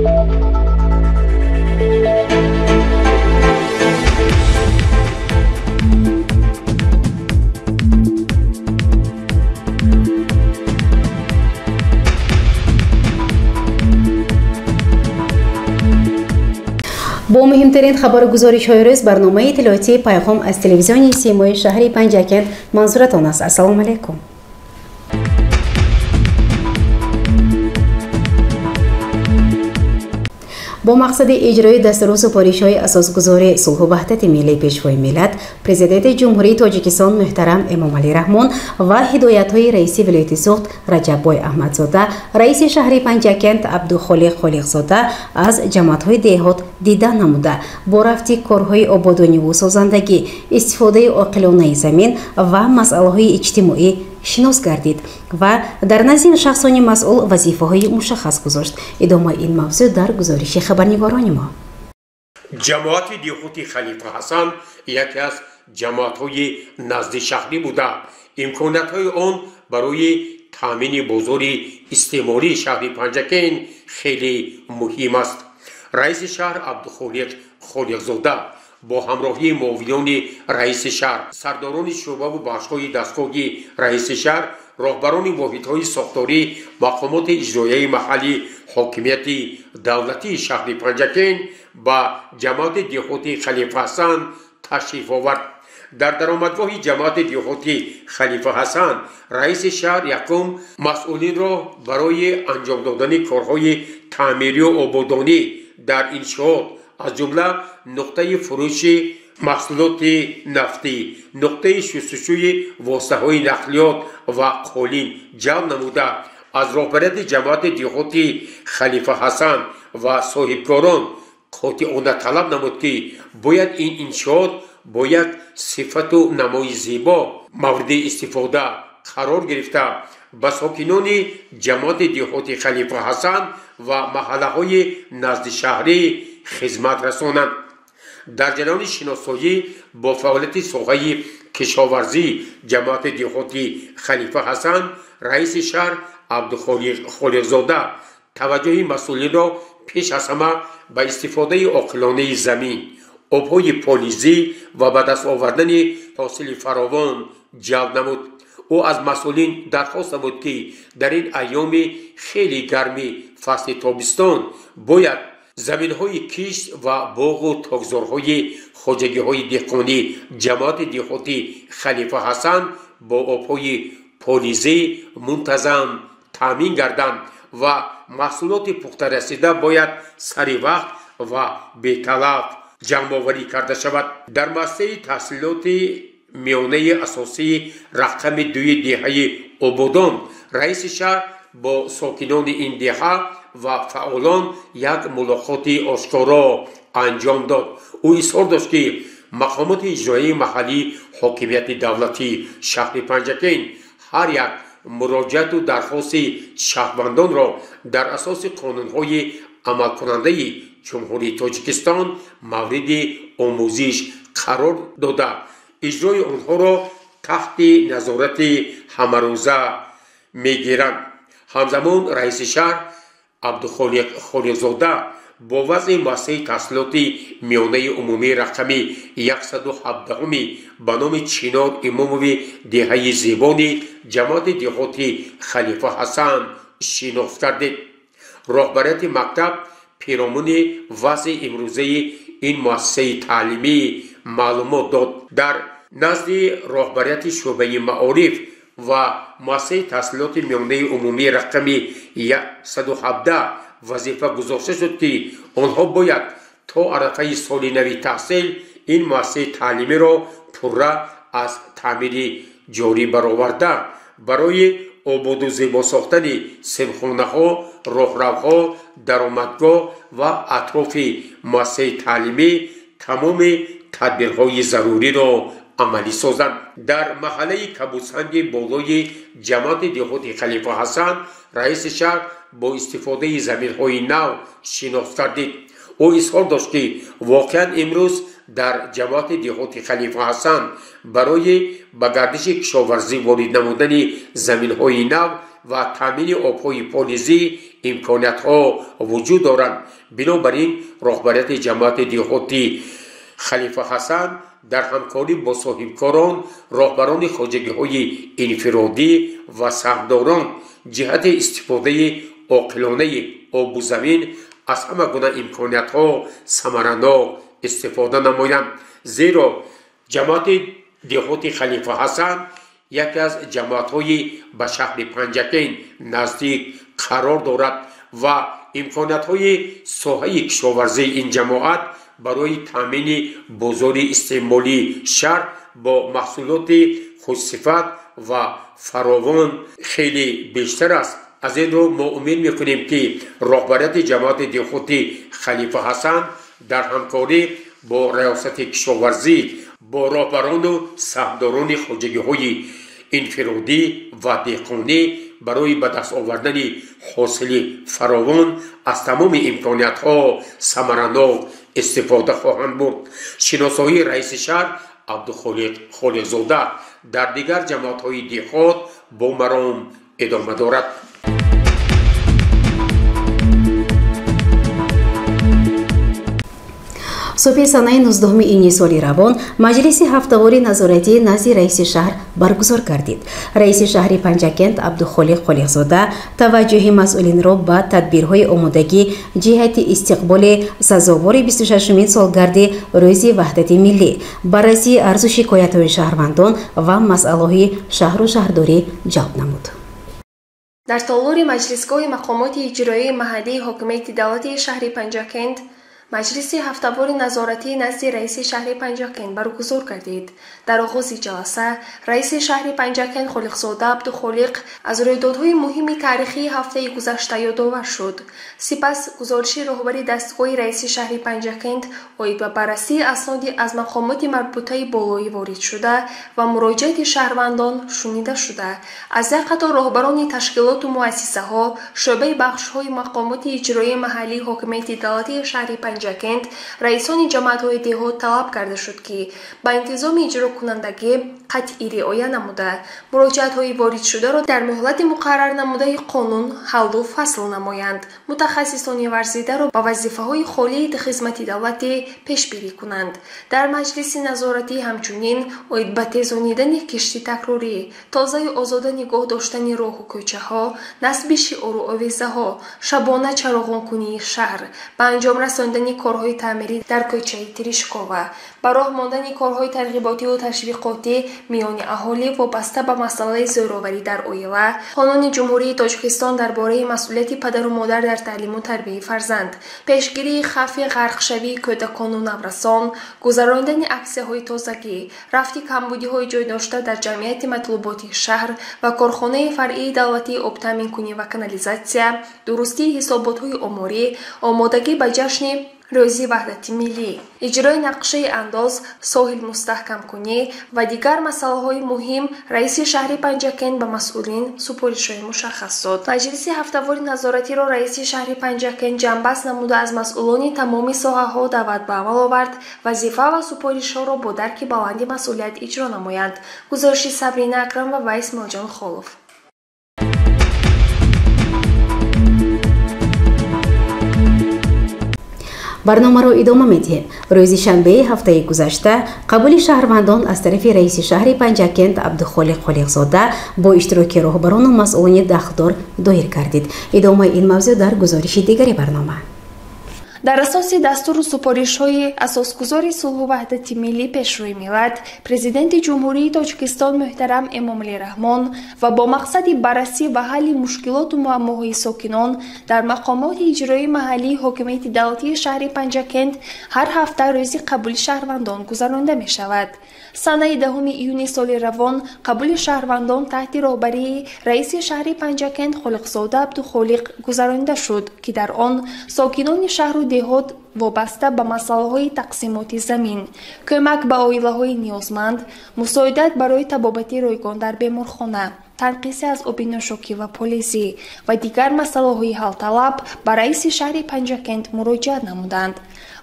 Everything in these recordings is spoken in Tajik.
Бо муҳимтарин хабару гузоришҳои рӯз барномаи иттилоотии Пайғом аз телевизиони Симои шаҳри Панҷакент манзуратон аст. Ассалому алайкум. Бо мақсади иҷрои дастуру супоришҳои асосгузори сулҳу ваҳдати миллии Пешвои миллат, Президенти Ҷумҳурии Тоҷикистон муҳтарам Эмомалӣ Раҳмон ва ҳидоятҳои раиси вилояти Суғд Раҷаббой Аҳмадзода, раиси шаҳри Панҷакент Абдухолиқ Холиқзода аз ҷамоатҳои деҳот дида намуда, бо рафти корҳои ободониву созандагӣ, истифодаи оқилонаи замин ва масъалаҳои иҷтимоӣ шинос гардид ва дар назди шахсони масъул вазифаҳои мушаххас гузошт. Идомаи ин мавзӯъ дар гузориши хабарнигорони мо. Ҷамоати деҳоти Халифа Ҳасан яке аз ҷамоатҳои наздишаҳрӣ буда, имкониятҳои он барои таъмини бозори истеъмолии шаҳри Панҷакент хеле муҳим аст. Раиси шаҳр Абдухолиқ Холиқзода бо ҳамроҳии муовинони раиси шаҳр, сардорони шӯъбаву бахшҳои дастгоҳи раиси шаҳр, роҳбарони воҳидҳои сохторӣ, мақомоти иҷроияи маҳаллӣ, ҳокимияти давлатии шаҳри Панҷакент ба ҷамоати деҳоти Халифа Ҳасан ташриф овард. Дар даромадгоҳи ҷамоати деҳоти Халифа Ҳасан раиси шаҳр якум масъулинро барои анҷом додани корҳои таъмирию ободонӣ дар иншоот, аз ҷумла нуқтаи фурӯши маҳсулоти нафтӣ, нуқтаи шустушӯи воситаҳои нақлиёт ва қолин ҷалб намуда, аз роҳбарияти ҷамоати деҳоти Халифа Ҳасан ва соҳибкорон қотиона талаб намуд, ки бояд ин иншоот бо як сифату намои зебо мавриди истифода қарор гирифта, ба сокинони ҷамоати деҳоти Халифа Ҳасан ва маҳаллаҳои наздишаҳрӣ хизмат расонанд. Дар ҷараёни шиносоӣ бо фаъолияти соҳаи кишоварзӣ ҷамоати деҳоти Халифа Ҳасан, раиси шаҳр Абдухолиқ Холиқзода таваҷҷӯҳи масъулинро пеш аз ҳама ба истифодаи оқилонаи замин, обҳои полизӣ ва ба даст овардани ҳосили фаровон ҷалб намуд. Ӯ аз масъулин дархост намуд, ки дар ин айёми хеле гарми фасли тобистон бояд заминҳои кишт ва боғу токзорҳои хоҷагиҳои деҳқонӣ ҷамоати деҳоти Халифа Ҳасан бо обҳои полизӣ мунтазам таъмин гарданд ва маҳсулоти пухтарасида бояд сари вақт ва беталаф ҷамъоварӣ карда шавад. Дар муассисаи таҳсилоти миёнаи асосии рақами дуи деҳаи Ободон раиси шаҳр бо сокинони ин деҳа ва фаъолон як мулоқоти ошкоро анҷом дод. Ӯ изҳор дошт, ки мақомоти иҷроияи маҳаллии ҳокимияти давлатии шаҳри Панҷакент ҳар як муроҷиату дархости шаҳрвандонро дар асоси қонунҳои амалкунандаи Ҷумҳурии Тоҷикистон мавриди омӯзиш қарор дода, иҷрои онҳоро таҳти назорати ҳамарӯза мегиранд. Ҳамзамон раиси шаҳр Абдухолиқ Холиқзода бо вазъи муассисаи таҳсилоти миёнаи умумии рақами 117 ба номи Чинор Имомови деҳаи Зебони ҷамоати деҳоти Халифа Ҳасан шинос гардид. Роҳбарияти мактаб пиромуни вазъи имрӯзаи ин муассисаи таълимӣ маълумот дод. Дар назди роҳбарияти шӯъбаи маориф ва муассисаи таҳсилоти миёнаи умумии рақами 117 вазифа гузошта шуд, ки онҳо бояд то арафаи соли нави таҳсил ин муассисаи таълимиро пурра аз таъмири ҷорӣ бароварда, барои ободу зебо сохтани синфхонаҳо, роҳравҳо, даромадгоҳ ва атрофи муассисаи таълимӣ тамоми тадбирҳои заруриро амалӣ созанд. Дар маҳаллаи Кабудсанги болои ҷамоати деҳоти Халифа Ҳасан раиси шаҳр бо истифодаи заминҳои нав шинос гардид. Ӯ изҳор дошт, ки воқеан имрӯз дар ҷамоати деҳоти Халифа Ҳасан барои ба гардиши кишоварзӣ ворид намудани заминҳои нав ва таъмини обҳои полизӣ имкониятҳо вуҷуд доранд. Бинобар ин роҳбарияти ҷамоати деҳоти Халифа Ҳасан дар ҳамкорӣ бо соҳибкорон, роҳбарони хоҷагиҳои инфиродӣ ва саҳмдорон ҷиҳати истифодаи оқилонаи обу замин аз ҳама гуна имкониятҳо самаранок истифода намоянд. Зеро ҷамоати деҳоти Халифа Ҳасан яке аз ҷамоатҳои ба шаҳри Панҷакент наздик қарор дорад ва имкониятҳои соҳаи кишоварзии ин ҷамоат барои таъмини бозори истеъмолии шаҳр бо маҳсулоти хушсифат ва фаровон хеле бештар аст. Аз ин рӯ мо умед мекунем, ки роҳбарияти ҷамоати деҳоти Халифа Ҳасан дар ҳамкорӣ бо раёсати кишоварзӣ, бо роҳбарону саҳмдорони хоҷагиҳои инфиродӣ ва деҳқонӣ барои ба даст овардани ҳосили фаровон аз тамоми имкониятҳо самаранок истифода хоҳанд бурд. Шиносоии раиси шаҳр Абдухолиқ Холиқзода дар дигар ҷамоатҳои деҳот бо маром идома дорад. Субҳи санаи 19 июни соли равон маҷлиси ҳафтавори назоратӣ назди раиси шаҳр баргузор гардид. Раиси шаҳри Панҷакент Абдухолиқ Холиқзода таваҷҷӯҳи масъулинро ба тадбирҳои омодагӣ ҷиҳати истиқболи сазовори 26-умин солгарди Рӯзи Ваҳдати Миллӣ, баррасии арзу шикоятҳои шаҳрвандон ва масъалаҳои шаҳру шаҳрдорӣ ҷалб намуд. Дар толори маҷлисгоҳи мақомоти иҷроии маҳаллии ҳокимияти давлатии шаҳри Панҷакент маҷлиси ҳафтавори назоратӣ назди раиси шаҳри Панҷакент баргузор гардид. Дар оғози ҷаласа раиси шаҳри Панҷакент Холиқзода Абдухолиқ аз рӯйдодҳои муҳими таърихии ҳафтаи гузашта ёдовар шуд. Сипас гузориши роҳбари дастгоҳи раиси шаҳри Панҷакент оид ба баррасии асноди аз мақомоти марбутаи болоӣ воридшуда ва муроҷиати шаҳрвандон шунида шуда, аз як қатор роҳбарони ташкилоту муассисаҳо, шӯъбаи бахшҳои мақомоти иҷроии маҳаллии ҳокимияти давлатии шаҳри Панҷакент, раисони ҷамоатҳои деҳот талаб карда шуд, ки ба интизоми иҷрокунандагӣ қатъӣ риоя намуда, муроҷиатҳои воридшударо дар муҳлати муқаррарнамудаи қонун ҳаллу фасл намоянд, мутахассисони варзидаро ба вазифаҳои холии хизмати давлатӣ пешбирӣ кунанд. Дар маҷлиси назоратӣ ҳамчунин оид ба тезонидани кишти такрорӣ, тозаю озода нигоҳ доштани роҳу кӯчаҳо, насби шиору овезаҳо, шабона чароғонкунии шаҳр, ба анҷом расондани корҳои таъмирӣ дар кӯчаи Тиришкова, ба роҳ мондани корҳои тарғиботиву ташвиқотӣ миёни аҳолӣ вобаста ба масъалаи зӯроварӣ дар оила, Қонуни Ҷумҳурии Тоҷикистон дар бораи масъулияти падару модар дар таълиму тарбияи фарзанд, пешгирии хавфи ғарқшавии кӯдакону наврасон, гузаронидани аксияҳои тозагӣ, рафти камбудиҳои ҷой дошта дар ҷамъияти матлуботи шаҳр ва корхонаи фаръии давлатии обтаъминкунӣ ва канализатсия, дурустии ҳисоботҳои оморӣ, омодагӣ ба ҷашни Рӯзи Ваҳдати Миллӣ, иҷрои нақшаи андоз, соҳил мустаҳкамкунӣ ва дигар масъалаҳои муҳим раиси шаҳри Панҷакент ба масъулин супоришҳои мушаххас дод. Маҷлиси ҳафтавори назоратиро раиси шаҳри Панҷакент ҷамъбаст намуда аз масъулони тамоми соҳаҳо даъват ба амал овард вазифа ва супоришҳоро бо дарки баланди масъулият иҷро намоянд. Гузориши Сабрина Акрамова ва Исмоилҷон Холов. Барномаро идома медиҳем. Рӯзи шанбеи ҳафтаи гузашта қабули шаҳрвандон аз тарафи раиси шаҳри Панҷакент Абдухолиқ Холиқзода бо иштироки роҳбарону масъулони дахлдор доир гардид. Идомаи ин мавзӯъ дар гузориши дигари барнома. Дар асоси дастуру супоришҳои асосгузори сулҳу ваҳдати миллӣ, Пешвои миллат, Президенти Ҷумҳурии Тоҷикистон муҳтарам Эмомалӣ Раҳмон ва бо мақсади баррасӣ ва ҳалли мушкилоту муаммоҳои сокинон дар мақомоти иҷроии маҳаллии ҳокимияти давлатии шаҳри Панҷакент ҳар ҳафта рӯзи қабули шаҳрвандон гузаронида мешавад. Санаи 10 июни соли равон қабули шаҳрвандон таҳти роҳбарии раиси шаҳри Панҷакент Холиқзода Абдухолиқ гузаронида шуд, ки дар он сокинони шаҳру деҳот вобаста ба масъалаҳои тақсимоти замин, кӯмак ба оилаҳои ниёзманд, мусоидат барои табобати ройгон дар беморхона, Танқиси аз оби нӯшокӣ ва полезӣ ва дигар масъалаҳои ҳалталаб ба раиси шаҳри Панҷакент муроҷиат намуданд.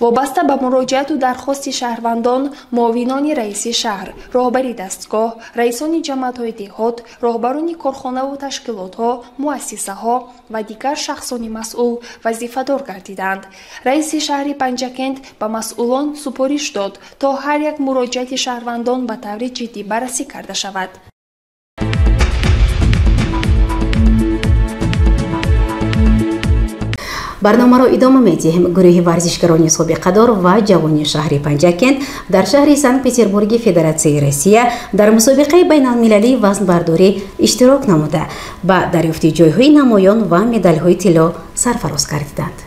Вобаста ба муроҷиату дархости шаҳрвандон, муовинони раиси шаҳр, роҳбари дастгоҳ, раисони ҷамоатҳои деҳот, роҳбарони корхонаву ташкилотҳо, муассисаҳо ва дигар шахсони масъул вазифадор гардиданд. Раиси шаҳри Панҷакент ба масъулон супориш дод, то ҳар як муроҷиати шаҳрвандон ба таври ҷиддӣ баррасӣ карда шавад. Барномаро идома медиҳем. Гурӯҳи варзишгарони собиқадор ва ҷавони шаҳри Панҷакент дар шаҳри Санкт-Петербурги Федератсияи Россия дар мусобиқаи байналмилалии вазнбардорӣ иштирок намуда, ба дарёфти ҷойҳои намоён ва медалҳои тилло сарфароз гардиданд.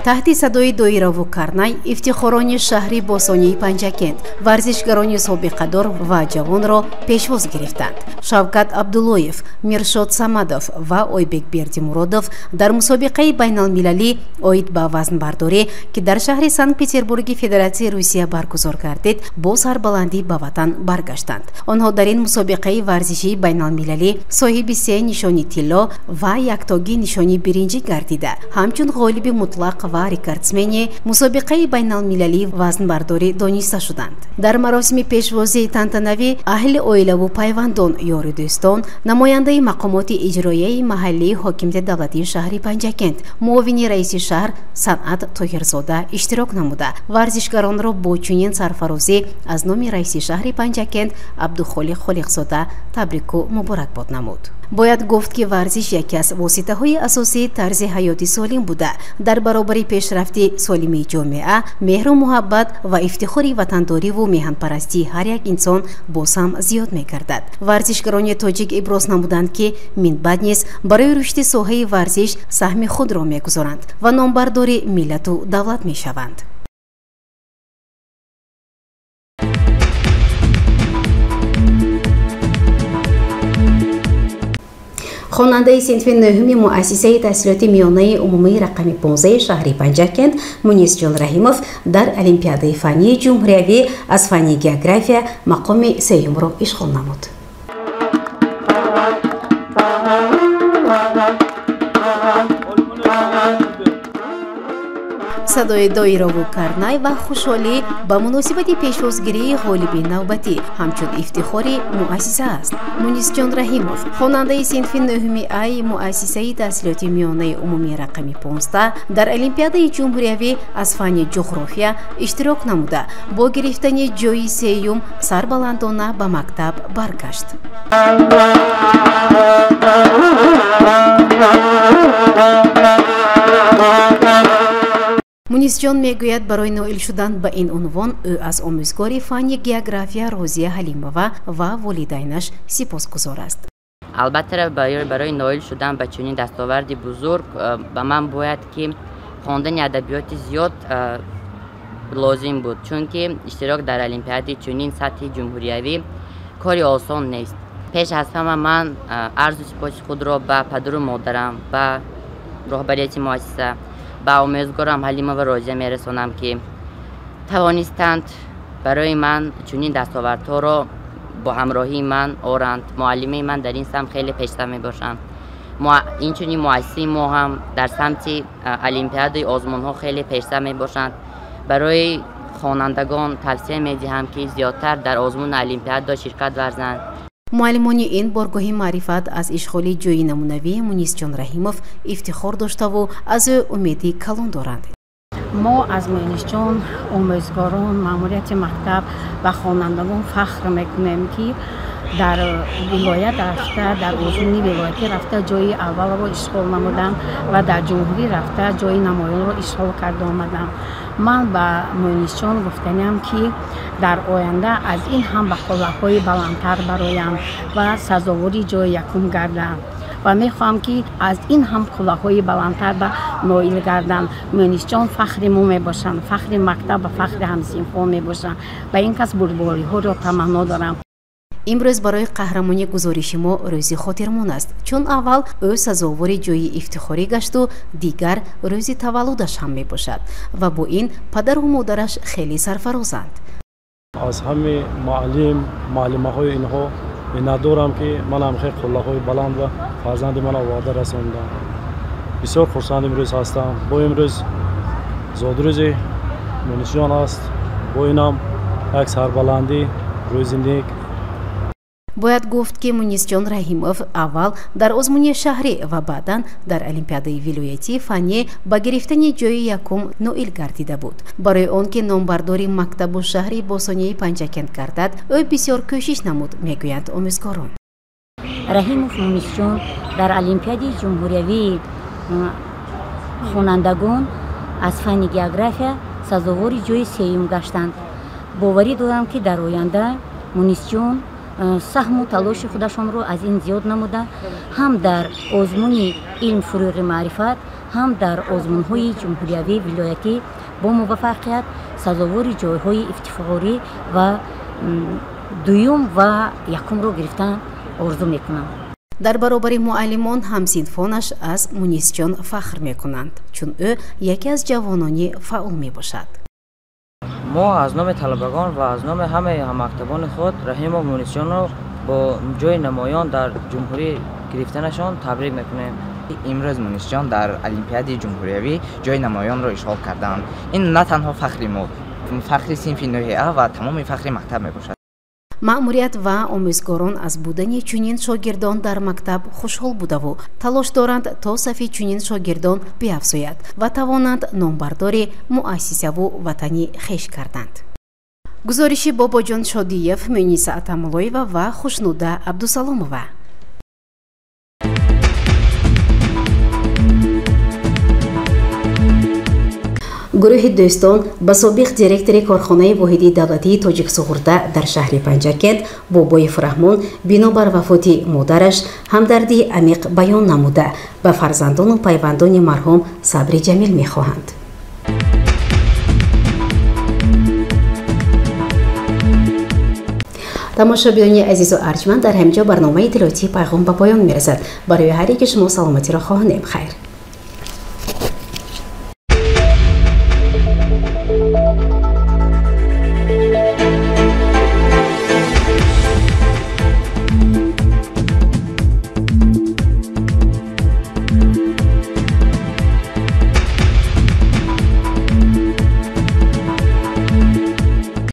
Таҳти садои доираву карнай ифтихорони шаҳри босонии Панҷакент варзишгарони собиқадор ва ҷавонро пешвоз гирифтанд. Шавкат Абдуллоев, Миршод Самадов ва Ойбек Бердимуродов дар мусобиқаи байналмилалӣ оид ба вазнбардорӣ, ки дар шаҳри Санкт-Петербурги Федератсияи Русия баргузор гардид, бо сарбаландӣ ба ватан баргаштанд. Онҳо дар ин мусобиқаи варзишии байналмилалӣ соҳиби 3 нишони тилло ва яктоги нишони биринҷӣ гардида, ҳамчун ғолиби мутлақ ва рекордсмени мусобиқаи байналмилалии вазнбардорӣ дониста шуданд. Дар маросими пешвозии тантанавӣ аҳли оилаву пайвандон, ёру дӯстон, намояндаи мақомоти иҷроияи маҳаллии ҳокимияти давлатии шаҳри Панҷакент, муовини раиси шаҳр Санъат Тоҳирзода иштирок намуда, варзишгаронро бо чунин сарфарозӣ аз номи раиси шаҳри Панҷакент Абдухолиқ Холиқзода табрику муборакбод намуд. Бояд гуфт, ки варзиш яке аз воситаҳои асосии тарзи ҳаёти солим буда, дар баробари пешрафти солимии ҷомеа, меҳру муҳаббат ва ифтихори ватандориву меҳанпарастии ҳар як инсон боз ҳам зиёд мегардад. Варзишгарони тоҷик иброз намуданд, ки минбаъд низ барои рушди соҳаи варзиш саҳми худро мегузоранд ва номбардори миллату давлат мешаванд. Хонандаи синфи нӯҳуми муассисаи таҳсилоти миёнаи умумии рақами 15 шаҳри Панҷакент Мунисҷон Раҳимов дар Олимпиадаи фаннии ҷумҳуриявӣ аз фанни география мақоми сеюмро ишғол намуд. Садои доираву карнай ва хушҳолӣ ба муносибати пешвозгирии ғолиби навбатӣ ҳамчун ифтихори муассиса аст. Мунисҷон Раҳимов, хонандаи синфи нӯҳуми ай муассисаи таҳсилоти миёнаи умумии рақами 15, дар Олимпиадаи ҷумҳуриявӣ аз фанни ҷуғрофия иштирок намуда, бо гирифтани ҷойи сеюм сарбаландона ба мактаб баргашт. Мунисҷон мегӯяд, барои ноил шудан ба ин унвон ӯ аз омӯзгори фанни география Розия Ҳалимова ва волидайнаш сипосгузор аст. Албатта, барои ноил шудан ба чунин дастоварди бузург ба ман бояд ки хондани адабиёти зиёд лозим буд, чунки иштирок дар олимпиадаи чунин сатҳи ҷумҳуриявӣ кори осон нест. Пеш аз ҳама ман арзу сипоси худро ба падару модарам, ба роҳбарияти муассиса, ба омӯзгорам Ҳалимова Розия мерасонам, ки тавонистанд барои ман чунин дастовардҳоро бо ҳамроҳии ман оранд. Муаллимаи ман дар ин самт хеле пешсаф мебошанд. Инчунин муассисаи мо ҳам дар самти олимпиадаи озмунҳо хеле пешсаф мебошанд. Барои хонандагон тавсия медиҳам, ки зиёдтар дар озмуни олимпиада ширкат варзанд. Муаллимони ин боргоҳи маърифат аз ишғоли ҷойи намунавии Мунисҷон Раҳимов ифтихор доштаву аз ӯ умеди калон доранд. Мо аз Мунисҷон, омӯзгорон, маъмурияти мактаб ва хонандагон фахр мекунем, ки дар вилоят рафта, дар озмуни вилоятӣ рафта ҷойи аввалро ишғол намудам ва дар ҷумҳурӣ рафта ҷойи намоёнро ишғол карда омадам. Ман ба Мунисҷон гуфтаниам, ки дар оянда аз ин ҳам ба қуллаҳои баландтар бароям ва сазовори ҷойи якум гардам ва мехоҳам, ки аз ин ҳам қуллаҳои баландтар ба ноил гардам. Мунисҷон фахри мо мебошанд, фахри мактаб ва фахри ҳамсинфҳо мебошанд. Ба ин кас бурдбориҳоро таманно дорам. Имрӯз барои қаҳрамони гузориши мо рӯзи хотирмон аст, чун аввал ӯ сазовори ҷойи ифтихорӣ гашту дигар рӯзи таваллудаш ҳам мебошад ва бо ин падару модараш хеле сарфарозанд. Аз ҳами муаллим, муаллимаҳои инҳо миннатдорам, ки манам хеле қуллаҳои баланд ва фарзанди ман оварда расондам. Бисёр хурсанд имрӯз ҳастам. Бо имрӯз зодрӯзи Мунисҷон аст. Бо инам як сарбаландӣ, рӯзи нек. Бояд гуфт, ки Мунисҷон Раҳимов аввал дар озмуни шаҳрӣ ва баъдан дар олимпиадаи вилоятии фаннӣ ба гирифтани ҷои якум ноил гардида буд. Барои он ки номбардори мактабу шаҳри босонияи Панҷакент гардад, ӯ бисёр кӯшиш намуд, мегӯянд омӯзгорон. Раҳимов Мунисҷон дар олимпиадаи ҷумҳуриявии хонандагон аз фанни география сазовори ҷои сеюм гаштанд. Боварӣ дорам, ки дар оянда Мунисҷон саҳму талоши худашонро аз ин зиёд намуда, ҳам дар озмуни илм фурӯғи маърифат, ҳам дар озмунҳои ҷумҳуриявӣ, вилоятӣ бо муваффақият сазовори ҷойҳои ифтихорӣ ва дуюм ва якумро гирифтан орзу мекунам. Дар баробари муаллимон ҳамсинфонаш аз Мунисҷон фахр мекунанд, чун ӯ яке аз ҷавонони фаъол мебошад. Мо аз номи талабагон ва аз номи ҳамаи ҳаммактабони худ Раҳимов Мунисҷонро бо ҷои намоён дар ҷумҳурӣ гирифтанашон табрик мекунем. Имрӯз Мунисҷон дар олимпиадаи ҷумҳуриявӣ ҷои намоёнро ишғол карданд. Ин на танҳо фахри мо, фахри синфи ноҳия ва тамоми фахри мактаб мебошад. Маъмурият ва омӯзгорон аз будани чунин шогирдон дар мактаб хушҳол будаву талош доранд, то сафи чунин шогирдон биафзояд ва тавонанд номбардори муассисаву ватани хеш карданд. Гузориши Бобоҷон Шодиев, Муниса Атамуллоева ва Хушнуда Абдусаломова. Гурӯҳи дӯстон ба собиқ директори корхонаи воҳиди давлатии Тоҷиксуғурта дар шаҳри Панҷакент Бобоев Раҳмон бинобар вафоти модараш ҳамдардии амиқ баён намуда, ба фарзандону пайвандони марҳум сабри ҷамил мехоҳанд. Тамошобинони азизу арҷманд, дар ҳамин ҷо барномаи иттилоотии Пайғом ба поён мерасад. Барои ҳар яки шумо саломатиро хоҳонем. Хайр.